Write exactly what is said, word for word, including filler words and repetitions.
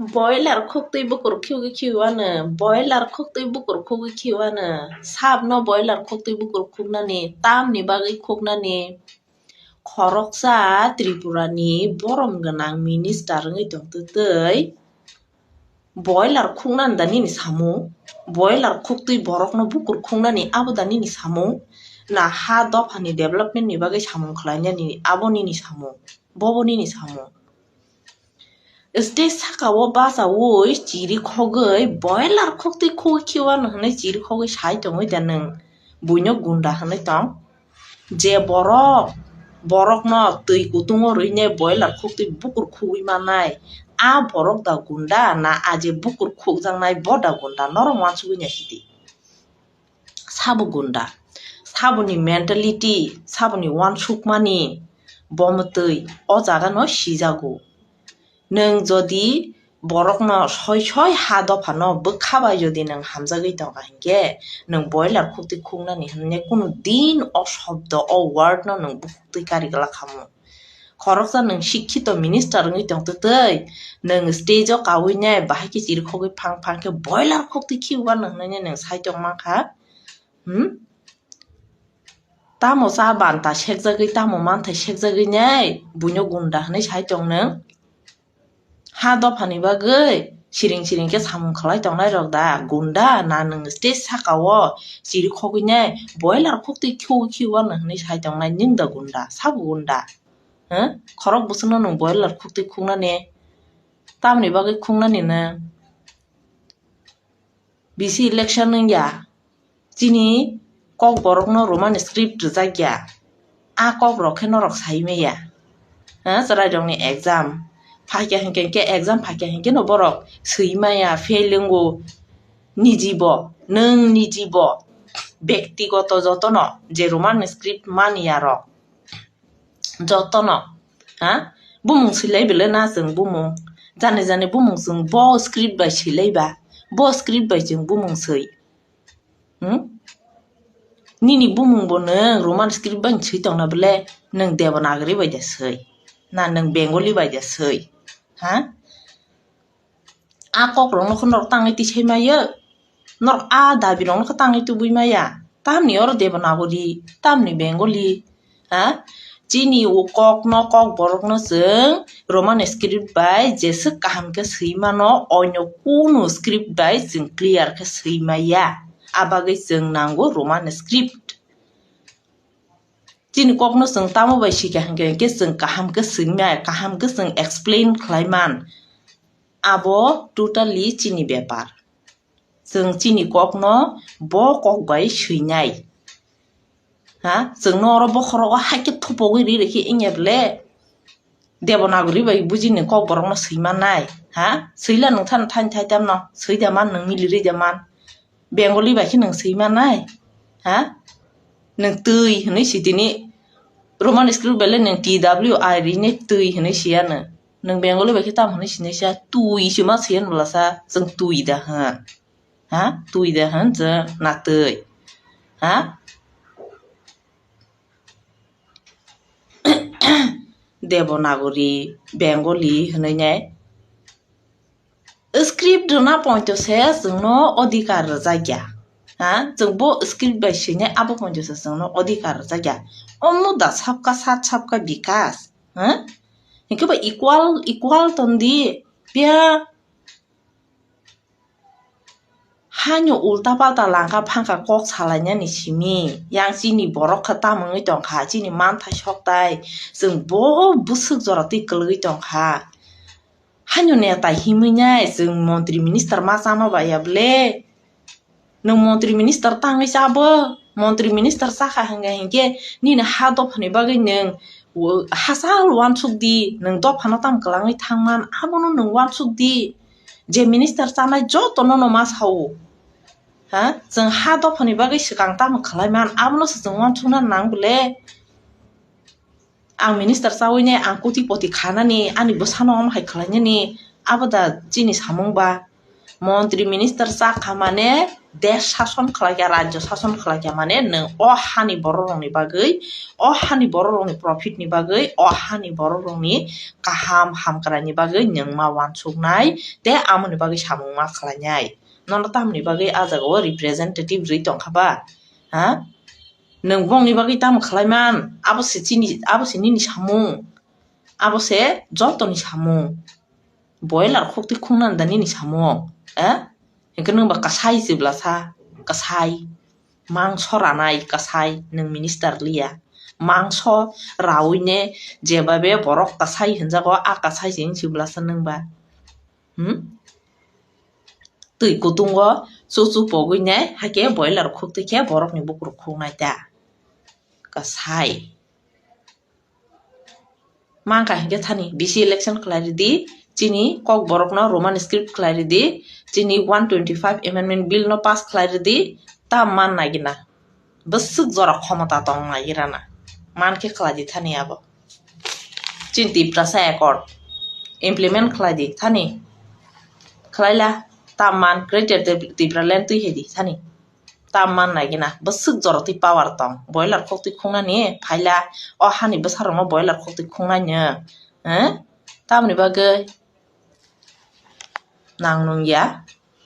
Boiler khuktwi bukur khugwi khiwano, boiler khuktwi bukur khugwi khiwano, sabno boiler khuktwi bukur khuknani, tamni bagwi khuknani, khoroksa Tripurani borom gwnang minister wngwi tongtwtwi, boiler khuknani da nini samung, boiler khuktwi borokno bukur khuknani abo da nini samung, na ha dophani development ni bagwi samung khlainani abo nini samung, bobo nini samung. Stage saka o bachaui chiri khogwi boiler khuktwi khugwi khiwano hwnwi chiri khogwi sai tongwi da nwng buino gunda hwnwi tong? Je borok, borokno twi kutungo rwinai boiler khuktwi bukur khugwi mannai, a borok da gunda na a je bukur khukjaknai bo da gunda? Norok uansugwi naisidi. Sabo gunda, saboni mentality, saboni uansukmani bo mwtwi o jagano sijago. Nwng jodi borokno soi soi ha dophano bwkha bai jodi nwng hamjagwi tongkha hinkhe, nwng boiler khuktwi khuknani hwnwi kunu din o shobdo, o word no nwng bukhuktwi kari glak khamu. Khoroksa nwng sikhito minister wngwi tongtwtwi, nwng stage o kaui nai bahai khe chiri khogwi phang phang khe boiler khuktwi khiwano hwnwi nwng sai tong mankha. Hmm? Tamo cha banta sekjagwi, tamo manthai sekjagwi nai buino gunda hwnwi sai tong nwng? Ha dophani bagwi siring siring khe samung khlai tongnai rok da gunda, na nwng stage saka o chiri khogwi nai boiler khuktwi khiu khiu ano hwnwi sai tongnai nwng da gunda, sabo gunda? Huh? Khorok bwswkno nwng boiler khuktwi khuknani, tamni bagwi khuknani nwng? Bisi election wngya, chini kok borokno Roman script rwjakya, a kok rok khe norok sai maya. Ha, chwrai rokni exam phaikya hinkhe, hinkhe exam phaikya hinkhe no borok swi maya, fail wngo. Niji bo, nwng niji bo, bektigoto jotono je Roman script manya rok, jotono, ha? Bumung swilai belai na chwng bumung. Jani jani bumung chwng bo script bai swilai ba. Bo script bai chwng bumung swi. Hmm? Nini bumung bo nwng Roman script bai swi tongna bele, nwng Devanagari bai de swi? Na nwng Bengali bai de swi? Ha? A kok rokno khe norok tangwi tisai maya, norok a dabi rokno khe tangwi tubui maya. Tamni oro Devanagari, tamni Bengali, ha? Chini o kokno, kok borokno chwng Roman script bai jeswk kaham khe swi mano, onyo kunu script bai chwng clear khe swi maya. A bagwi chwng nango Roman script. Chini kokno chwng tamo bai sikha hinkhe, hinkhe chwng kaham khe swngya, kaham khe chwng explain khlai man. Abo totally chini bepar. Chwng chini kokno bo kok bai swinai. Ha? Chwngno oro bokhorogo haikhe thupogwi ri rikhe wngya bele? Devanagari bai bujini kok borokno swi mannai, ha? Swila nwng thani thani thai tamno, swi da man nwng, mili ri da man. Bengali bai khe nwng swi mannai, ha? Nwng twi hwnwi si tini, Roman script bai le nwng T W I ri ne twi hwnwi si ya nwng. Nwng Bengali bai khe tam hwnwi sinai sa, twi se ma si ya nwng bwla sa, chwng twi da hwn. Ha? Twi da hwn chwng na twi. Ha? Devanagari, Bengali hwnwi nai script rwna poito se chwngno odhikar rwjakya. Ha? Chwng bo script bai swinai abo poito se chwngno odhikar rwjakya. Omno da sabka sat sabka bikas. Ha? Hinkhe ba equal, equal ton di. Phiya Haino ulta palta langka phangka kok salainani simi, yang chini borok khe tamo wngwi tongkha, chini manthai soktai, chwng bo bwswk jora twi kwlwgwi tongkha. Haino neta himwi nai chwng montri minister ma chama baya bwle? Nwng montri minister tangwi chabo, montri minister chakha hwnkha hinkhe nini ha dophani bagwi nwng hachal uansuk di, nwng dophano tamo kwlangwi thangman abono nwng uansuk di. Je minister chanai jotono no ma sao. Ha? Chwng ha dophani bagwi swkang tamo khlai man, abono se chwng uansukna nang bwle? Ang minister chaui ne ang koti poti khanani, ani bwsano omo hai khlainani, abo da chini samung ba? Montri minister chakha mane desh sason khlaikha, rajyo sason khlaikha mane nwng o hani borok rokni bagwi, o hani borok rokni profit ni bagwi, o hani borok rokni kaham hamkrai ni bagwi nwng ma wansuknai tei amoni bagwi samung ma khlainai. Nono tamoni bagwi a jaga o representative rwi tongkha ba? Ha? Nwng bongni bagwi tamo khlaiman? Abo se chini, abo se nini samung. Abo se jotoni samung. Boiler khuk twi khungnani da nini samung, eh? Hwnkhe nwng ba kasai chibla sa, kasai. Mangso ranai kasai, nwng minister liya. Mangso raui ne jebabe borok kasai hinjago, a kasai se wng chibla sa nwng ba. Hmm? Twi kutungo chuchu pogwi ne, hakhe boiler khuk twi khe borokni bukurok khuknai ta. Kasai. Mangkha hinkhe thani bisi election khlai ridi, chini kok borokno Roman script khlai ridi, chini one twenty five amendment bill no pass khlai ridi, ta man nagina. Bwswk jora khomota tong nagirana. Mankhe khlai di thani abo. Chini Tiprasa accord implement khlai di thani. Khlaila ta man Greater Tip-, Tipraland twi hai di thani. Ta man nagina, bwswk jora twi power tong. Boiler khok twi khungnani phaila, o hani bwsarokno boiler khok twi khungnai no. Eh? Tamoni bagwi nang nung ya.